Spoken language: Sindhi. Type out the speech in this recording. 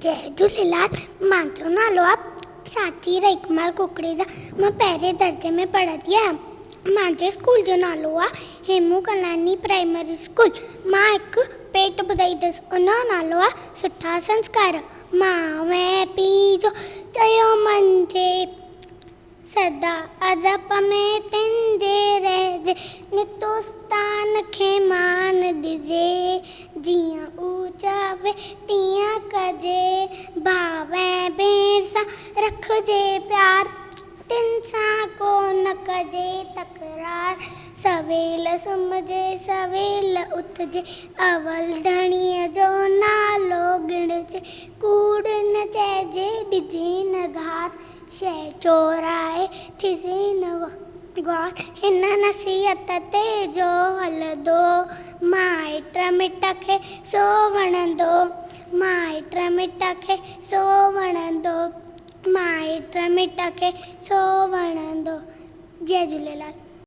جئي جهوليلال، منهنجو نالو آ ساچي رئيڪمار ڪڪريجا، مان پهرين درجي ۾ پڙهندي آهيان. منهنجي اسڪول جو نالو آ هيمون ڪلاني پرائمري اسڪول. مان هڪ پيٽ ٻڌائيندس ان جو نالو آ سٺا سنسڪار. ماء ۽ پيء جو چيو مڃجي، سدا ادب ۾ تن جي رهجي، نت استان کي مان ڏجي، جيئن هو چوي تيئن ڪجي، ڀاء ۽ ڀيڻ سان رکجي پيار، تن سان ڪو نه ڪجي تڪرار، سويل سمهجي سويل اٿجي، اول ڌڻيء جو نالو ڳڻجي، ڪوڙ نه چئجي ڏجي نه گار، شيء چورائي ٿجي نه غور، هن نصيحت تي جو هلندو، مائٽ مٽ کي سو وڻندو، مائٽ مٽ کي سو وڻندو. مائٽ مٽ کي سو وڻندو. جئي جهوليلال.